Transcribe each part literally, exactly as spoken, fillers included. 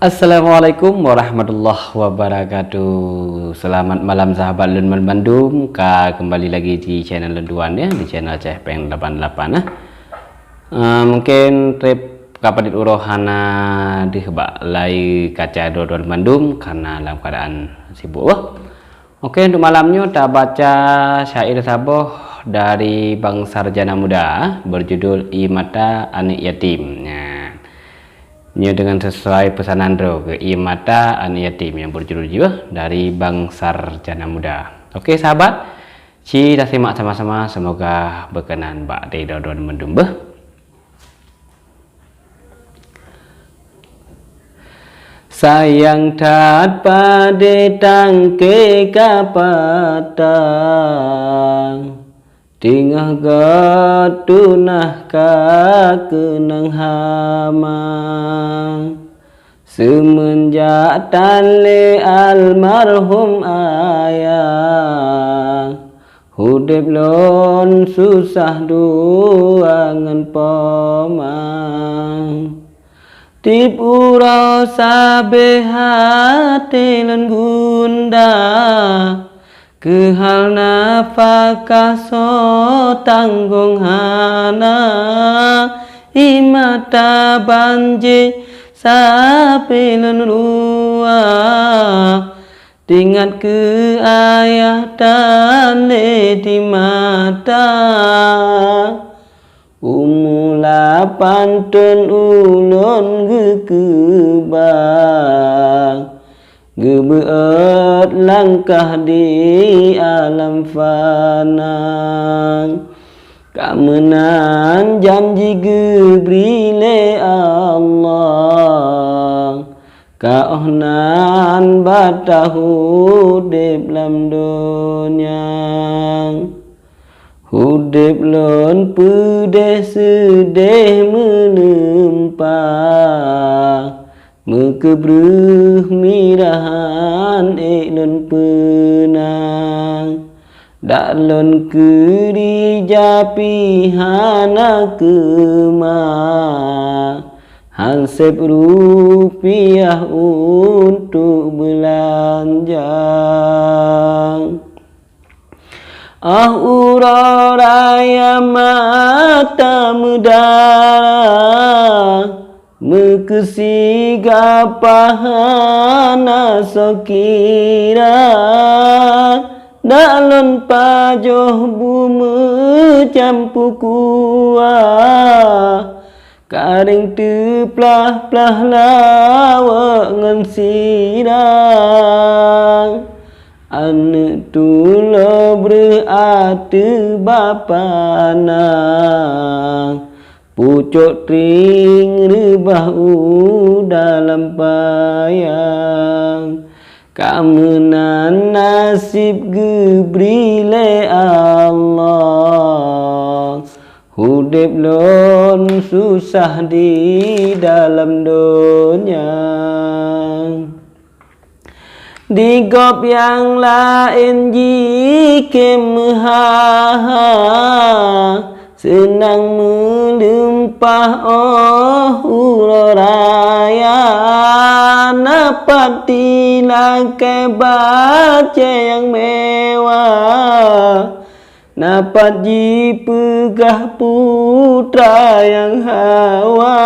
Assalamualaikum warahmatullahi wabarakatuh. Selamat malam sahabat lôn banmandum. Ka kembali lagi di channel lôn tuan ya, di channel Aceh Peng lapan lapan ya. Eh, mungkin treb ka padit uroe hana deuh bak layar kaca droe banmandum karena dalam keadaan sibuk. Oke, untuk malam nyoe tabaca syair saboh dari Bang Sarjana Muda berjudul Ie Mata Aneuk Yatim. Nah, nyoe dengan sesuai pesanan droe keu Ie Mata Aneuk Yatim yang berjudul jih dari Bang Sarjana Muda. Oke, sahabat, ci tasimak sama-sama, semoga berkenan bak droe banmandum beuh. Sayang that padé tangke ka patang, teungoh gét tunah ka keunong hama. Seumeunjak tan lé almarhum ayah, udeb lôn susah dua ngon poma. Tieb uroe sabé até lôn gundah, keuhal nafakah soe tanggong hana. Ie mata banjé sabé lôn luwah, teuingat keu ayah tan lé di mata. Umu lapan thon ulôn geukeubah, geubeuet langkah di alam fana. Ka meunan janji geubri lé Allah, ka óh nan batahu udeb lam donya. Udeb lôn peudeh seudeh meuneumpa, meukeubreue mirah han ék lôn peunang. Dak lôn keurija pih hana keumah, han sép rupiah untuk beulanja. Ah uroe raya mata meudarah, meukeusiga pah hana sokira. Dak lôn pajoh bu meucampu kuah, karéng teuplah-plah lawok ngon sira. Aneuëk tulo breueh ateueh bapa na, pucok trieng reubah u dalam payang. Ka meunan naseb geubri lé Allah, udeb lôn susah di dalam donya. Di gob nyang laén jikém meuha-ha, seunang meulimpah óh uroe raya. Na pat jilakée bacée nyang mewah, na pat jipeugah putra nyang hawa.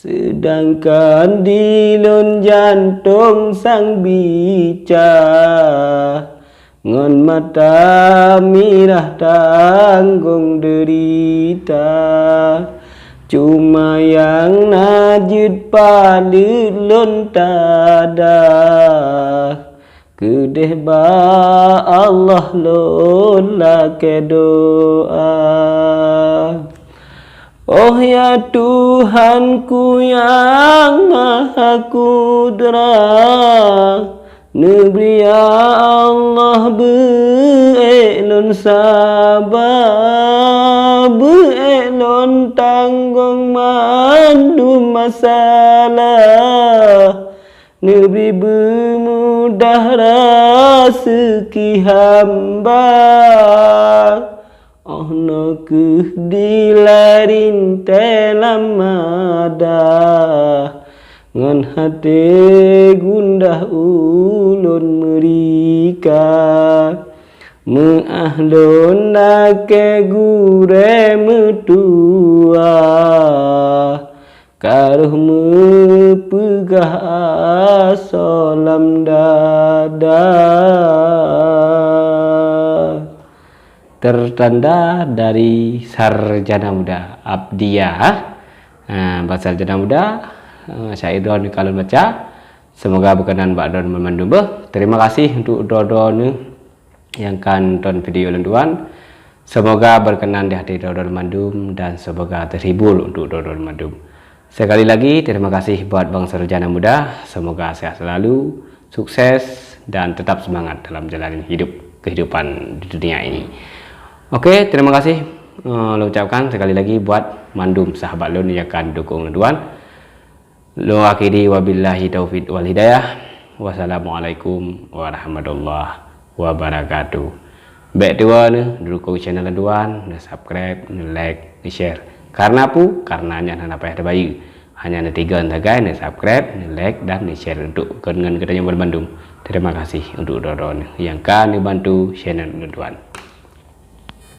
Seudangkan di lôn jantong sang bica, ngon mata mirah tanggong deurita. Cuma nyang na jeuet paleuet lôn tada, keudeh bak Allah lôn lakée doá. Oh ya Tuhanku nyang Maha Kudra, neubri ya Allah beuék lôn saba, beuék lôn tanggong mandum masalah. Neubri beumudah raseuki hamba, óh noe kheueh dilée rintée lam madah. Ngon até gundah ulôn meurika, meuáh lôn lakée gurée meutuwah, ka rôh meupeugah asoe lam dada. Tertanda dari sarjana muda Abdiya. Ha, bak sarjana muda, ha, syair droeneuh ka lôn baca. Semoga berkenan bak droeneuh banmandum beuh. Terima kasih untuk droeneuh nyang ka nonton video lôn tuan. Semoga berkenan di hati droeneuh banmandum dan semoga terhibur untuk droeneuh banmandum. Sekali lagi, terima kasih buat Bang Sarjana Muda. Semoga sehat selalu, sukses, dan tetap semangat dalam menjalani hidup, kehidupan di dunia ini. Oke, terima kasih, eh, lôn ucapkan sekali lagi buat mandum sahabat lôn nyang ka dukung lôn tuan. Lôn akhiri, wabillahi taufiq wal hidayah. Wassalamualaikum warahmatullahi wabarakatuh. Bék tuwoe neuh dukung channel lôn tuan, neu-subscribe, neu-like, neu-share. Karena peue? Karena nyan hana payah tabayeue. Hanya neutigong sagai, neu-subscribe, neu-like, dan neu-share untuk ngon geutanyoe banmandum. Terima kasih untuk droeneuh nyang ka neubantu channel lôn tuan.